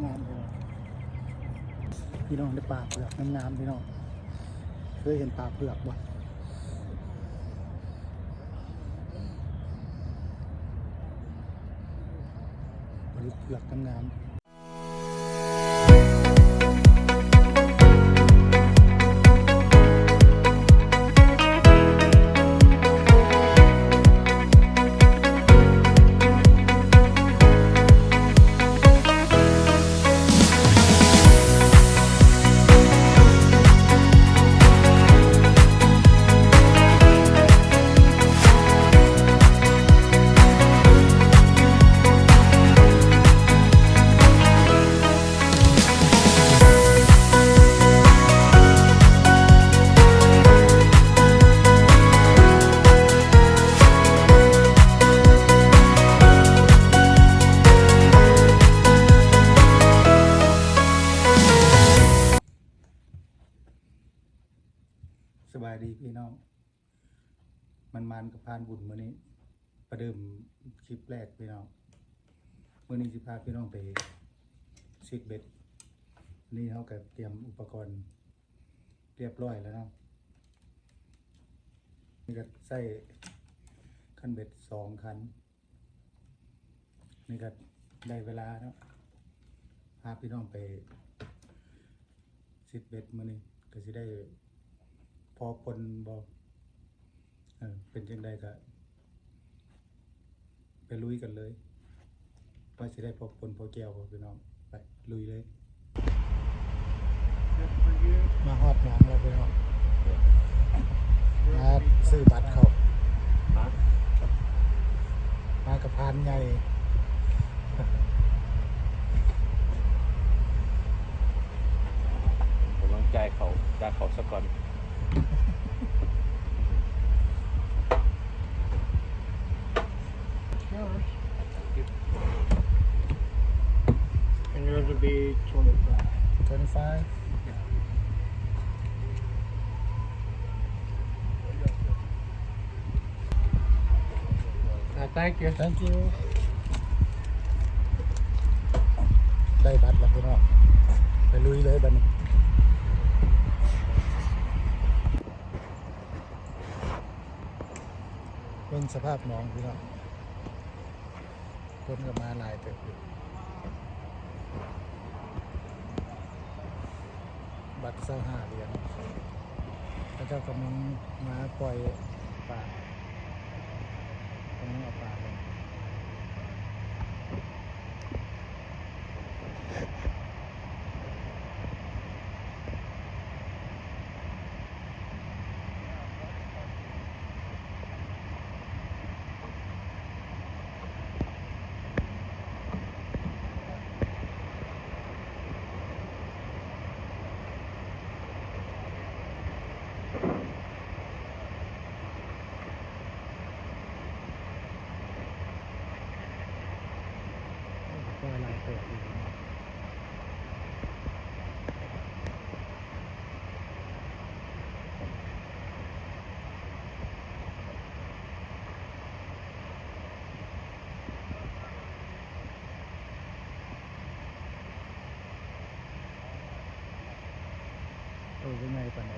ງາມໆ ພີ່ນ້ອງ ພີ່ນ້ອງ ໄດ້ປາເຜືອກງາມໆ ພີ່ນ້ອງ ເຄີຍເຫັນປາເຜືອກບໍ່? ປາດຸກເຜືອກງາມໆ. ສະບາຍດີພີ່ນ້ອງ ໝານໆກັບພານບຸນມື້ນີ້ ປະເດີມຄລິບແລກພີ່ນ້ອງ. ມື້ນີ້ຊິພາພີ່ນ້ອງໄປຊິດເບັດ. ນີ້ເຮົາກໍຕຽມອຸປະກອນ ລຽບຮ້ອຍແລ້ວເນາະ. ນີ້ກໍໃຊ້ຄັນເບັດສອງຄັນ. ນີ້ກໍໄດ້ເວລາເນາະ ພາພີ່ນ້ອງໄປຊິດເບັດ. ມື້ນີ້ກໍຊິໄດ້ພໍປົນບໍ່ ເອີ ເປັນຈັ່ງໃດກໍ ໄປລຸຍກັນເລີຍ ວ່າຊິໄດ້ພໍປົນພໍແຈ່ວບໍ່ພີ່ນ້ອງ. ໄປລຸຍເລີຍ. ມາຮອດໜອງແລ້ວພີ່ນ້ອງ ມາຊື້ບັດເຂົ້າ ມາກັບພານໃຫຍ່ ກຳລັງຈ່າຍເຂົ້າ ຈ່າຍເຂົ້າສາກ່ອນ. And yours would be twenty-five. Twenty-five. Uh, thank you. Thank you. ໄດ້ບັດແລ້ວພີ່ນ້ອງ ໄປລຸຍເລີຍບັດນີ້. ເບິ່ງສະພາບໜອງພີ່ນ້ອງ ຄົນກໍມາຫຼາຍເຕີບຢູ່. ບັດຊາວຫ້າຫຼຽນ ເຂົາເຈົ້າກຳລັງມາປ່ອຍປາ ກຳລັງເອົາປາລົງ. ໂອ້ ກໍປ່ອຍຫຼາຍເຕີບຢູ່. ໂຕບໍ່ໃຫຍ່ປານໃດ.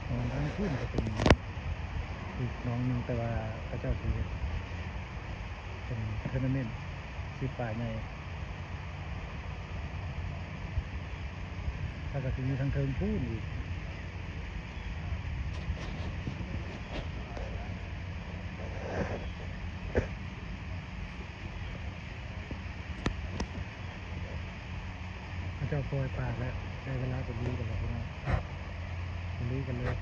ໜອງທາງພຸ້ນກໍເປັນອີກໜອງໜຶ່ງ ແຕ່ວ່າເຂົາເຈົ້າຊິເຮັດເປັນເທີນາເມັນ ຊິປາໃຫຍ່ ແລ້ວກໍຊິມີທາງເທິງພຸ້ນອີກ. ເຂົາເຈົ້າປ່ອຍປາແລ້ວ. ໄດ້ເວລາໄປລຸຍກັນແລ້ວພີ່ນ້ອງ ໄປລຸຍກັນເລີຍ.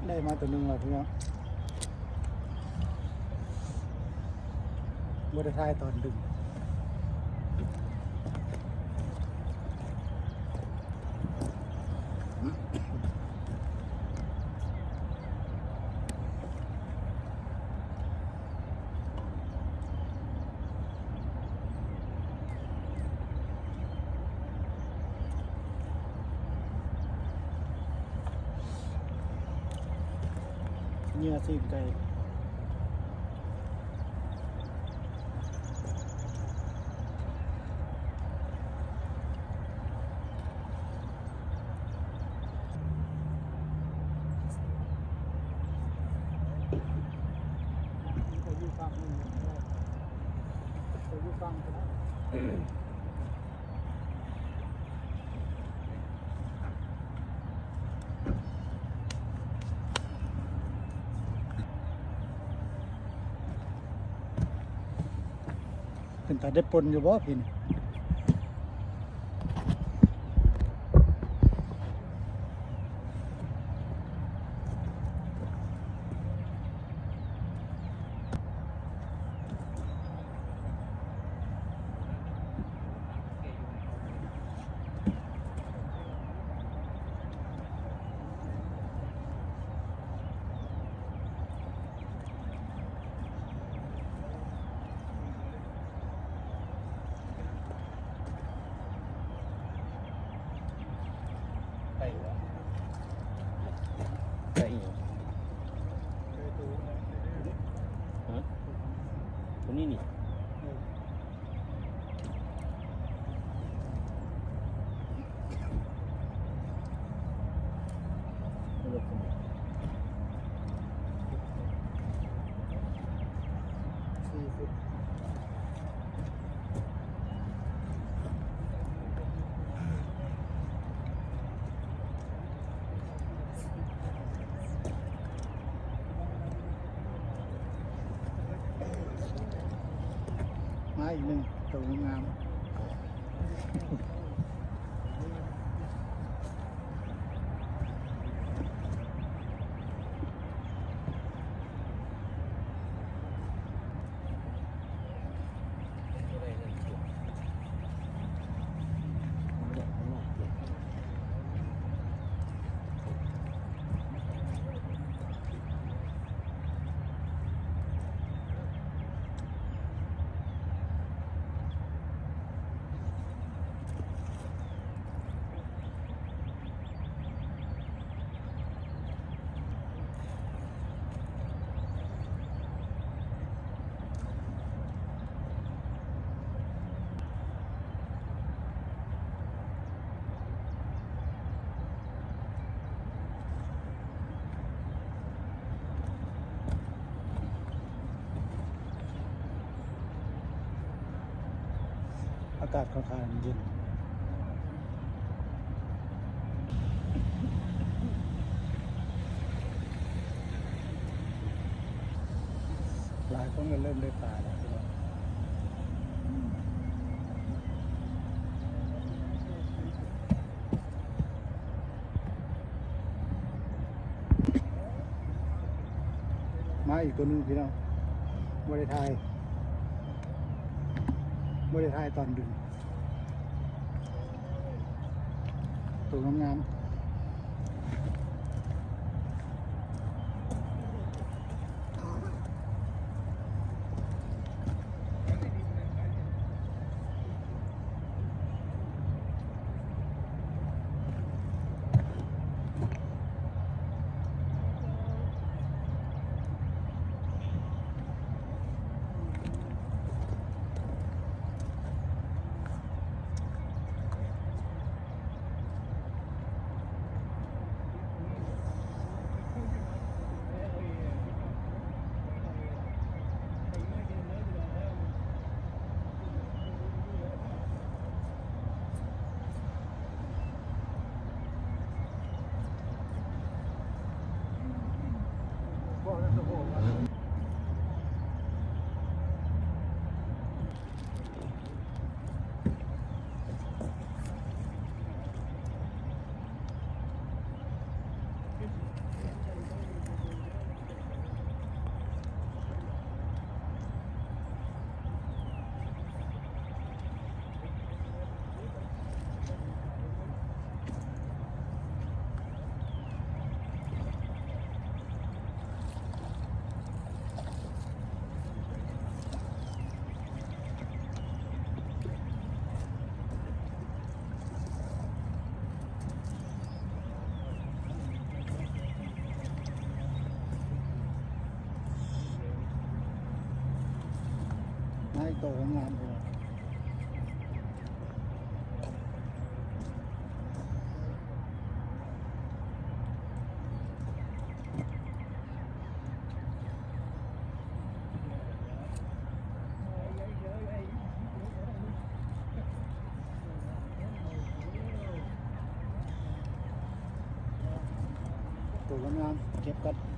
ໄດ້ມາຕົວໜຶ່ງແລ້ວພີ່ນ້ອງ ບໍ່ໄດ້ຖ່າຍຕອນດຶງ. ເຫຍື່ອຊີ້ນໄກ່. ໄປຢູ່ຝັ່ງໜຶ່ງ ໄປຢູ່ຝັ່ງພຸ້ນນະ. ເປັນຕາໄດ້ປົ່ນຢູ່ບໍ່ພີ່ນີ້? ໄປຫວາ? ໄປອີ່ຫຍັງ? ຮະ? ຕົວນີ້ນີ້? ມາອີກໜຶ່ງໂຕງາມ. ອາກາດຄ່ອນຂ້າງເຢັນ. ຫຼາຍຄົນກໍເລີ່ມໄດ້ປາແລ້ວພີ່ນ້ອງ. ມາອີກຕົວໜຶ່ງພີ່ນ້ອງ ບໍ່ໄດ້ຖ່າຍ ບໍ່ໄດ້ຖ່າຍຕອນດຶງ ໂຕງາມໆ. ເ ໃນໂຕງາມໆ ໂຕງາມໆ ເກັບກ່ອນ.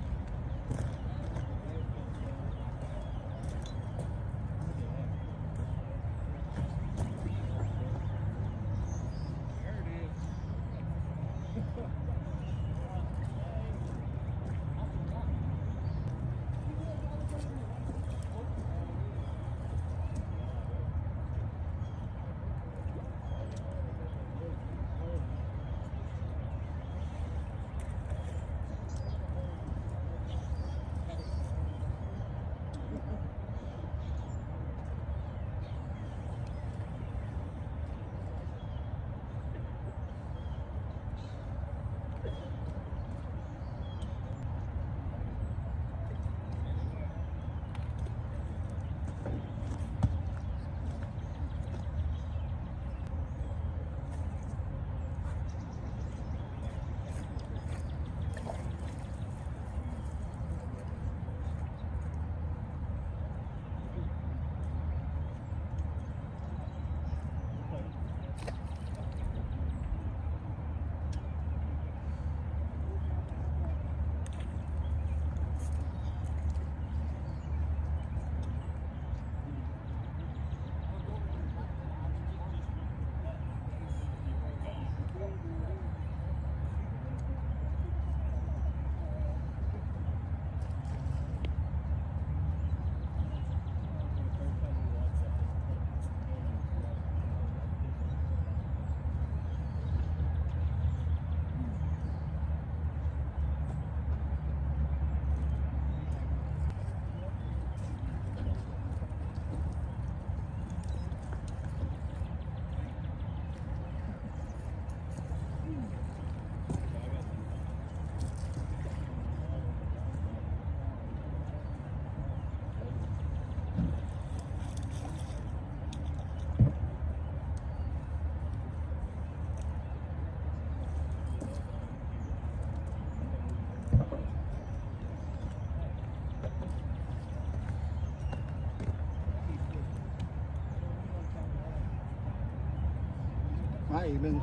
ມາອີກໜຶ່ງ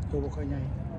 ໂຕບໍ່ຄ່ອຍໃຫຍ່. ໂອ້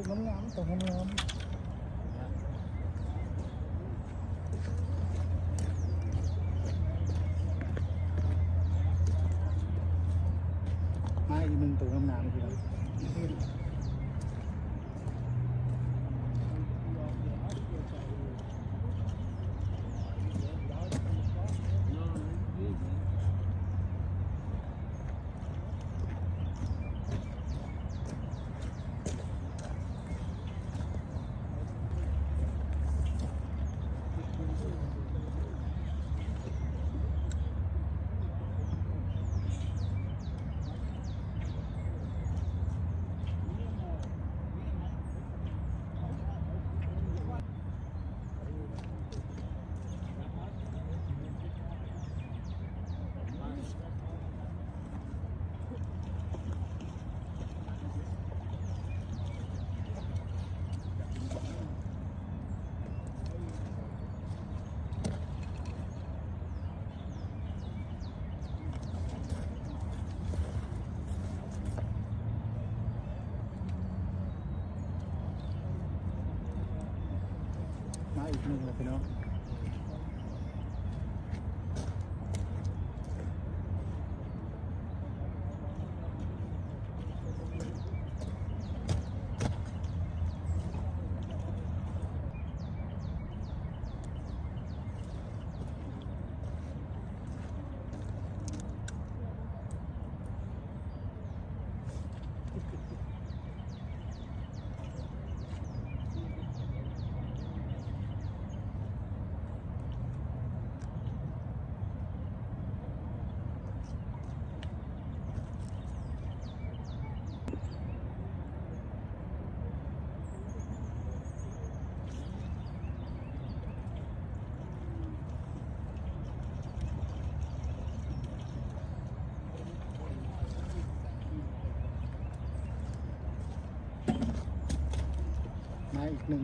งามๆ โตงามๆ มาอีกหนึ่งโตงามๆ พี่น้อง มาอีกหนึ่งแล้วพี่น้อง มาอีกหนึ่ง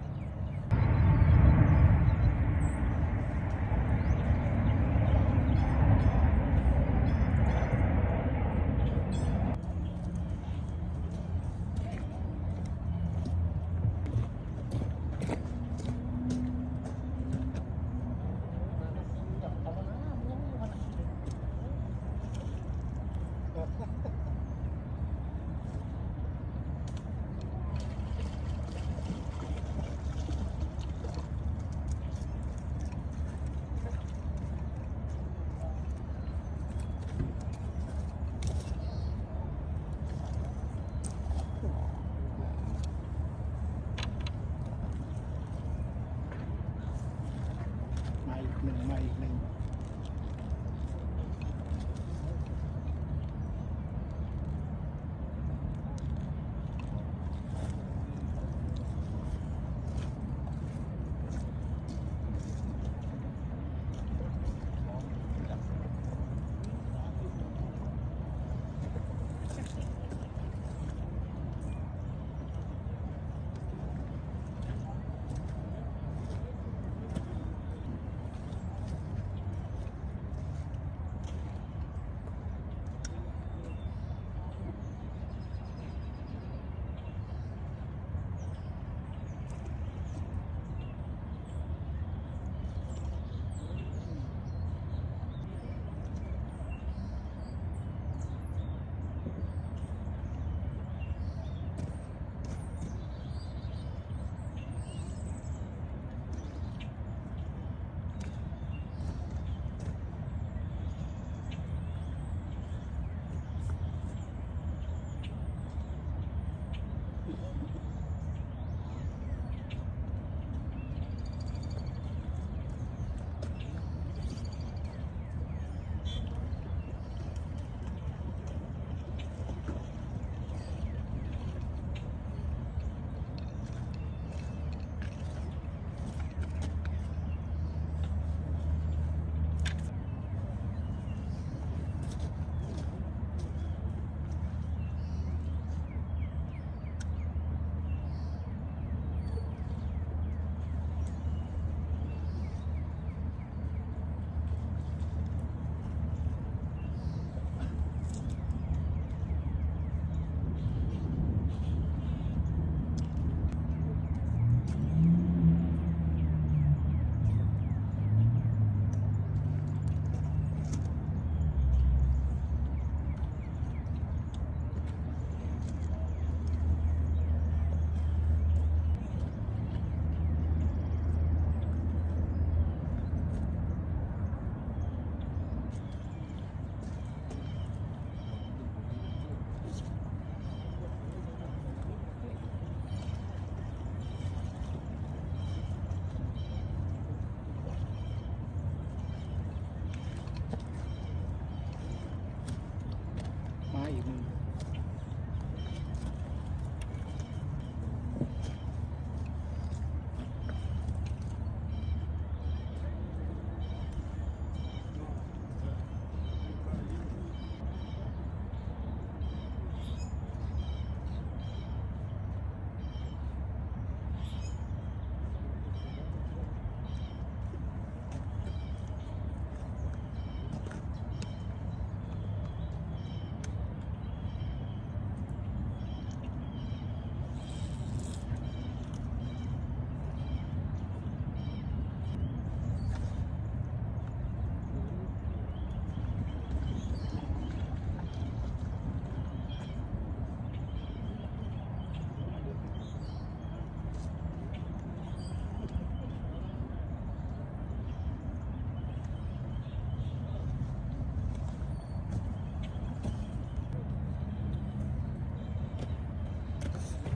โ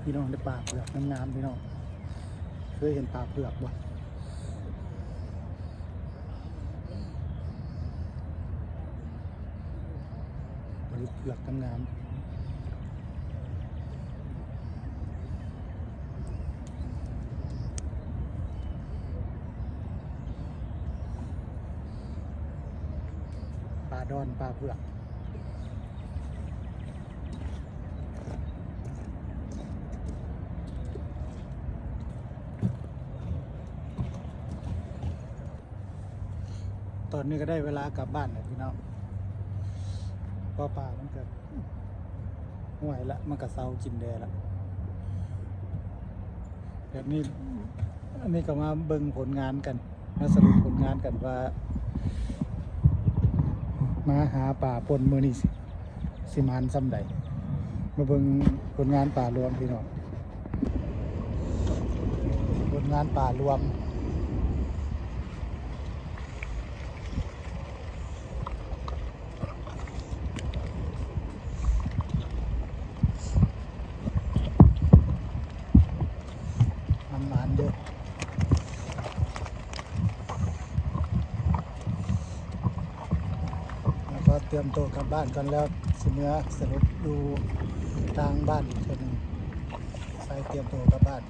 ພີ່ນ້ອງ ໄດ້ປາເຜືອກງາມໆ ພີ່ນ້ອງ ເຄີຍເຫັນປາເຜືອກບໍ່? ປາດຸກເຜືອກງາມໆ ປາດອນ ປາເຜືອກ. ຕອນນີ້ກໍໄດ້ເວລາກັບບ້ານແລ້ວພີ່ນ້ອງ ເພາະປາມັນກໍຫ່ວຍລະ ມັນກໍເຊົາກິນແດ່ລະ ແບບນີ້ ອັນນີ້ກໍມາເບິ່ງຜົນງານກັນ ມາສະຫຼຸບຜົນງານກັນວ່າ ມາຫາປາປົ່ນມື້ນີ້ຊິ ຊິໝານສ່ຳໃດ. ມາເບິ່ງຜົນງານປາລວມພີ່ນ້ອງ ຜົນງານປາລວມ. ມັນໝານຢູ່ ແລ້ວກໍຕຽມໂຕກັບບ້ານກ່ອນ ແລ້ວຊິເມືອສະຫຼຸບຢູ່ທາງບ້ານອີກເທື່ອໜຶ່ງ ໄປຕຽມໂຕກັບບ້ານ.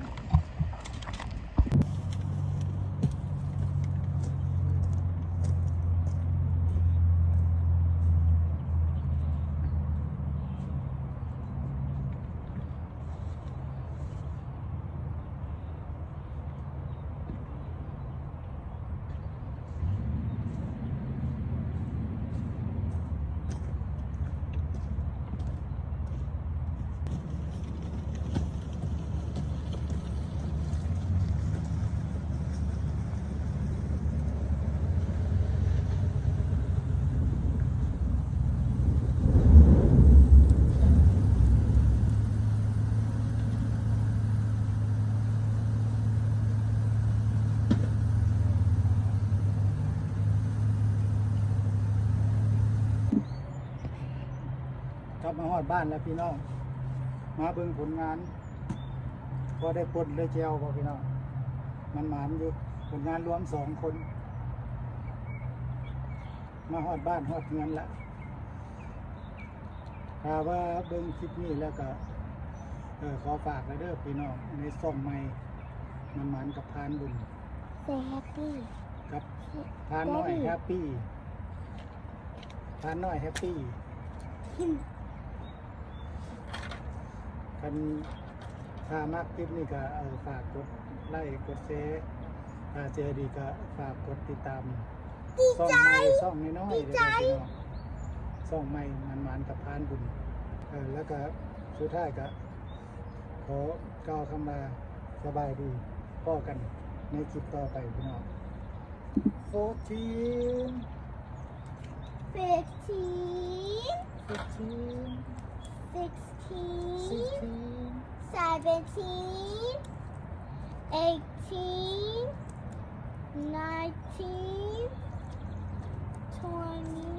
ກັບມາຮອດບ້ານແລ້ວພີ່ນ້ອງ ມາເບິ່ງຜົນງານ ພໍໄດ້ປົ່ນໄດ້ແຈ່ວບໍ່ພີ່ນ້ອງ ມັນໝານຢູ່ ຜົນງານລວມສອງຄົນ ມາຮອດບ້ານຮອດເຮືອນລະ. ຖ້າວ່າເບິ່ງຄລິບນີ້ແລ້ວກະ ເອີ ຂໍຝາກໄວ້ເດີພີ່ນ້ອງ ໃນຊ່ອງໃໝ່ ມັນໝານກັບພານບຸນ Say Happy ກັບພານນ້ອຍ Daddy Happy ພານນ້ອຍ Happy. ຄັນຖ້າມັກຄລິບນີ້ກະ ເອີ ຝາກກົດໄລ້ກົດແຊ ຖ້າໃຈດີກະຝາກກົດຕິດຕາມ ຊ່ອງໃໝ່ ຊ່ອງນ້ອຍໆ ເດີພີ່ນ້ອງ ຊ່ອງໃໝ່ ໝານໆ ກັບພານບຸນ ເອີ ແລ້ວກະສຸດທ້າຍກະຂໍກ່າວຄຳວ່າສະບາຍດີ ພໍ້ກັນໃນຄລິບຕໍ່ໄປພີ່ນ້ອງ. Fourteen, fifteen, fifteen, sixteen, sixteen, seventeen, eighteen, nineteen, twenty,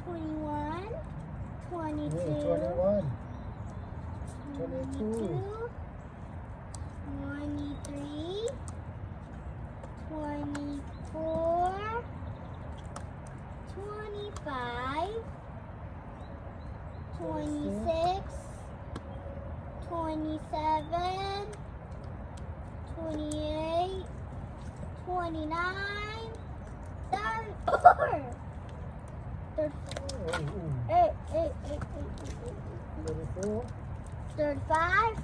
twenty-one, twenty-two, twenty-one, twenty-two, twenty-two, twenty-three, twenty-four, twenty-five, twenty-six, twenty-seven, twenty-eight, twenty-nine, thirty-four, thirty-four, thirty-five,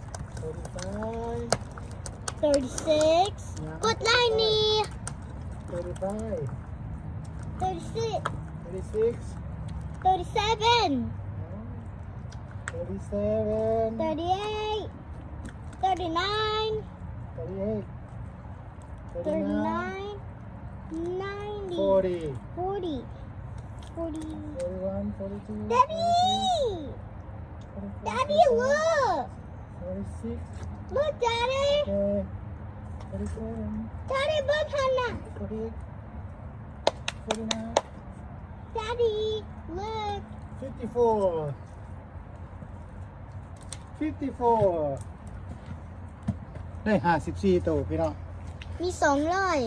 thirty-six. ກົດໄລ້ນີ້ thirty-five, thirty-six, thirty-six, thirty-seven, thirty-seven, thirty-eight, thirty-nine, thirty-eight, thirty-nine, ninety, forty, forty, forty, forty-one, forty-two, Daddy! Forty-three, Daddy, forty-four, look! Forty-six. Look, Daddy! Okay. Forty-seven. Daddy, look, Hannah! Forty-eight. Forty-nine. Daddy, look! Fifty-four. Fifty-four. ໄດ້ຫ້າສິບສີ່ໂຕພີ່ນ້ອງ ມີສອງຮ້ອຍ